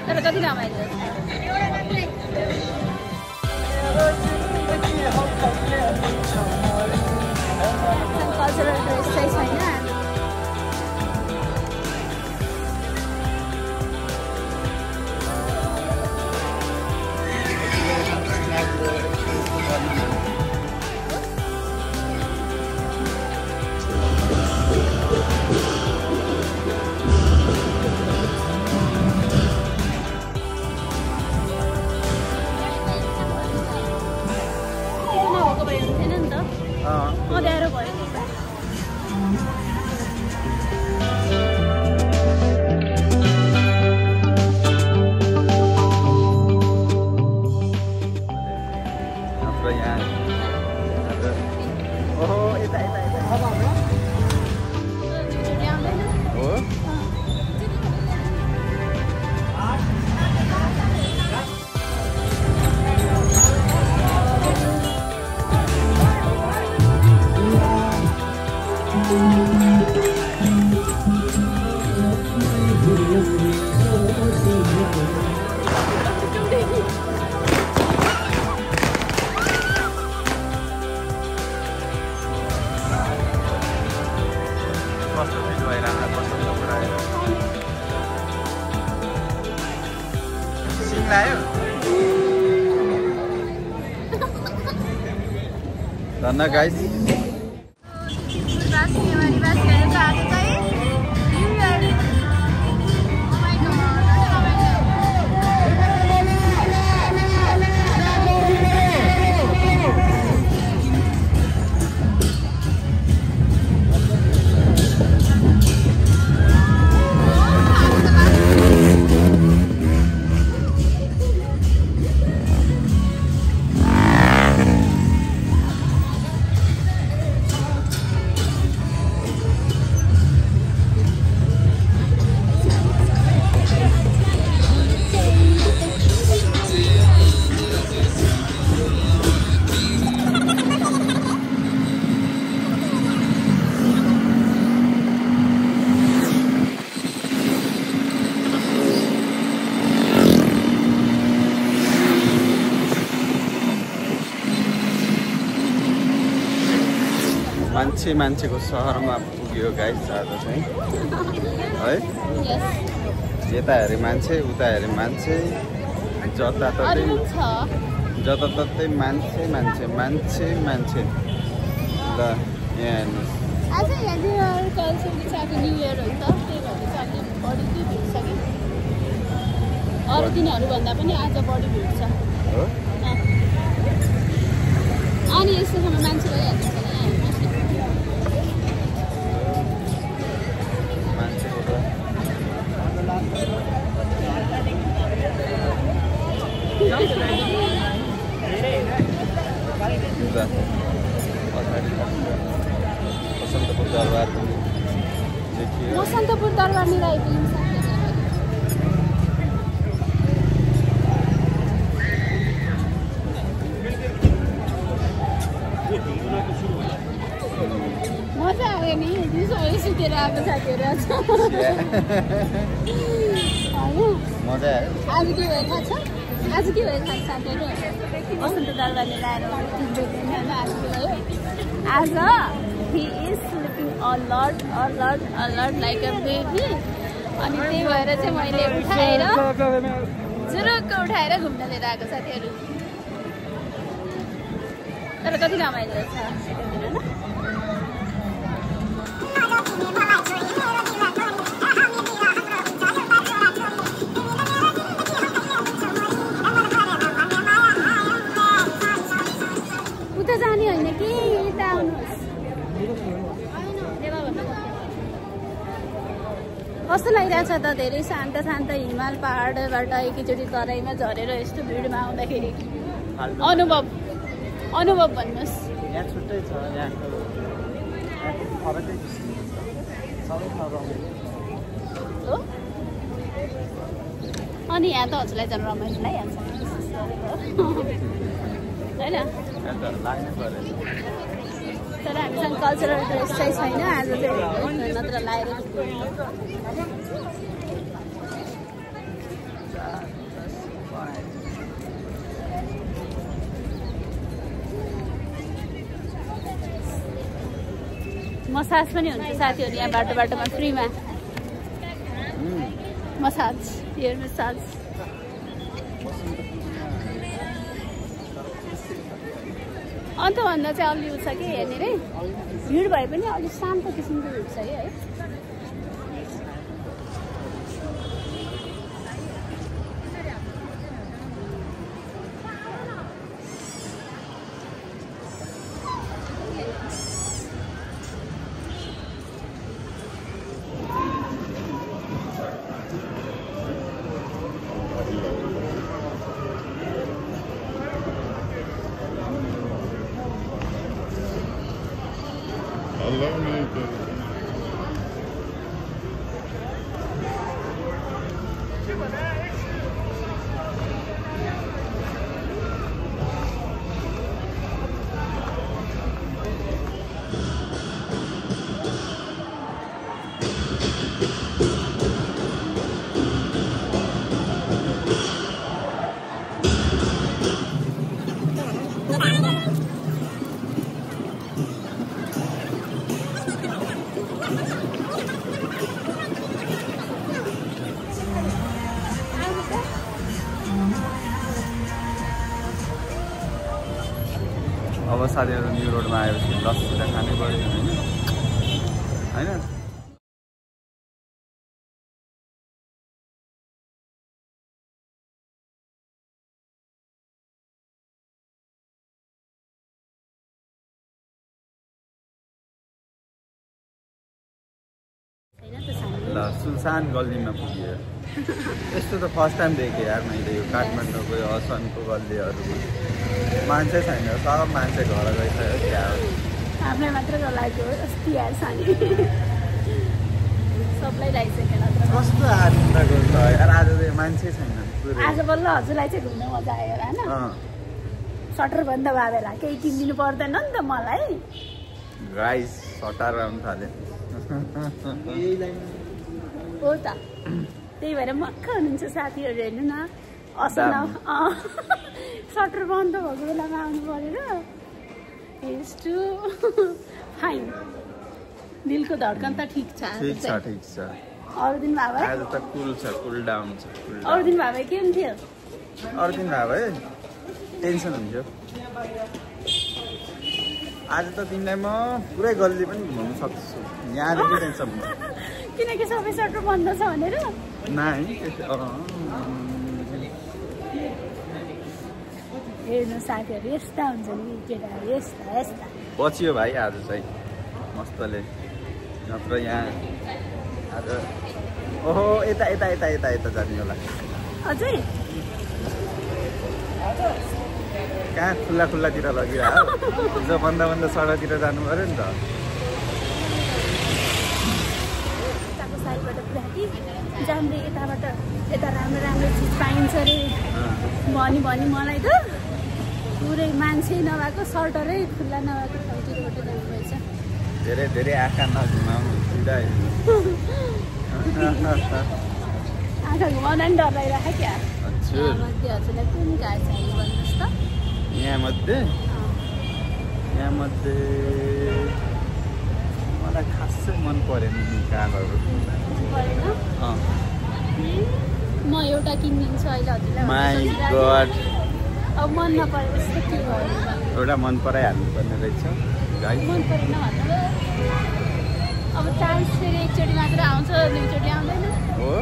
तर कति रमाइलो कल्चरल ड्रेस चाहिँ छैन धन्ना गाइस मान्छेको सहरमा पुग्यो गाइस आज चाहिँ है यता हेरे मान्छे उता हेरे मान्छे जताततै मान्छे ल यहाँ अरू दिनहरूभन्दा पनि आज बढी भिड छ अनि यस्तो समय मान्छे गइहाल्छ बसन्तपुर दरबार बसन्तपुर दरबार में मजा आयो नि दिउँसो सुतेर आएको साथीहरू मजा आयो आज के भएको छ साथीहरू बसन्त दरबारले ल्याएर आज के भयो आज he is sleeping a lot like a baby अनि त्यही भएर चाहिँ मैले उठाएर जुरुक्क उठाएर घुम्न लिएर आएको साथीहरू तर कति रमाइलो छ उता जाने होइन कि यता आउनुहोस् कस्तो लागिरहेछ त धेरै शान्त हिमाल पहाडबाट एकैचोटि तराईमा झरेर यस्तो भिडमा आउँदाखेरि अनुभव भन्नुहोस् यहाँ छुट्टै छ यहाँ फरकै सबै ठाउँ हो अनि यहाँ त हजुरलाई झन् रमाइलो लागिहाल्छ होइन तर हामीसँग कल्चरल ड्रेस चाहिँ छैन आज चाहिँ नत्र लाएर मसाज पनि हुन्छ साथीहरू यहाँ बाटोमा फ्रीमा मसाज हेयर मसाज अन्त भन्दा चाहिँ अलि उठ्छ कि यहाँनिर भिड भए पनि अलिक शान्त किसिमको भिड छ है अब साथीहरू न्यू रोडमा आएपछि लस्सी त खानै पर्यो होइन ल सुनसान गल्लीमा पुग्यो यस्तो त फर्स्ट टाइम देखेँ यार मैले यो काठमाडौँको यो असनको गल्लीहरू मान्छे छैन सब मान्छे घर गइसक्यो क्या हामीलाई मात्र लागेको अस्ति यार सानी सबलाई लागिसकेन कस्तो आनन्दको छ यार आज चाहिँ मान्छे छैन आज बल्ल हजुरलाई चाहिँ घुम्न मजा आयो होइन सटर बन्द भयो बेला केही किनिदिनु पर्दैन नि त मलाई गाइस सटर आउनु थाल्यो हो त त्यही भएर मक्ख हुनुहुन्छ साथीहरू हेर्नु न असल सटर बन्द भएको बेलामा आउनु परेर इज टु फाइन दिलको धड्कन त ठिक छ अरू दिन भए आज त कुल छ कुल डाउन छ अरू दिन भए के हुन्थ्यो अरू दिन भए टेन्सन हुन्थ्यो आज त तिमीलाई म पुरै गल्ली पनि घुमाउनु सक्छु यहाँदेखि टेन्सन किनकि सबै सटर बन्द छ भनेर हेर्नु साथीहरू यस्ता हुन्छ नि केटाहरू यस्ता यस्ता बचियो भाइ आज चाहिँ मस्तले नत्र यहाँ आज ओहो यता यता यता यता यता जाने होला अझै कहाँ खुल्ला खुल्लातिर लगिरह जो बन्द बन्द सडकतिर जानु पर्यो नि त यताको साइडबाट पुरा कि जाँदै यताबाट यता राम्रो राम्रो चिज पाइन्छ अरे भनी भनी मलाई त पुरै मान्छे नभएको सल्टरै खुल्ला नभएको ठाउँतिरबाट जानुपर्छ धेरै धेरै आँखा नघुमाउनु सिधा आँखा घुमाउन नि डर लागिरहेको क्या मध्ये हजुरलाई कुन गाडी चाहियो भन्नुहोस् त यहाँ मध्ये मलाई खासै मन परेन नि कागहरू परेन म एउटा किनिदिन्छु अहिले हजुरलाई माई गॉड अब मन नपरेपछि त के गर्नु एउटा मन पराइहाल्नु पर्ने रहेछ गाइस मन परेन भन्नु अब चान्स फेरि एकचोटि मात्र आउँछ दुईचोटि आउँदैन हो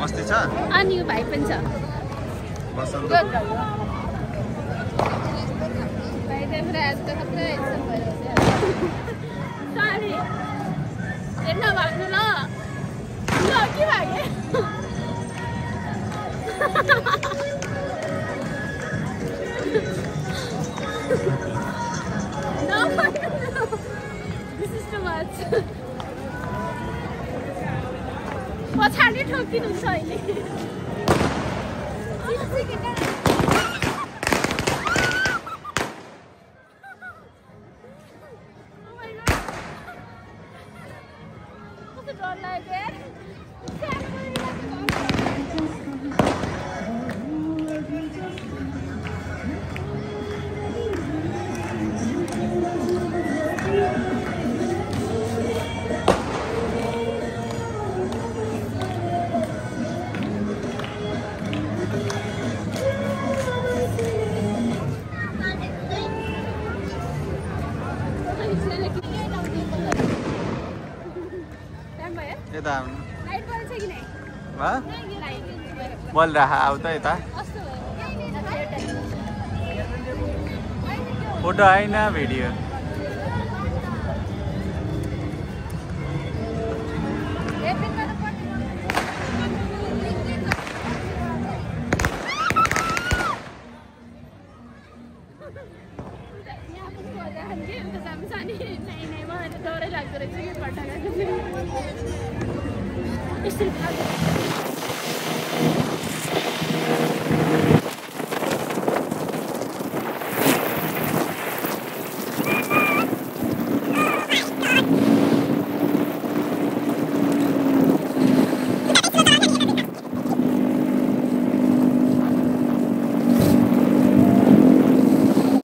मस्ती छ अनि यो भाइ पनि छ बसन्त भाइ देख्दा आज त कत्रो हेर्छ भइरहेछ सारी हेर्न भाग्नु ल के भागे No, this is too much. पछाडि ठोकिनुहुन्छ अहिले कस्तो डर लाग्यो यता लाइट बल्छ कि नै बल राख आऊ त यता फोटो आएन भिडियो डरै लाग्दो रहेछ कि पटाएको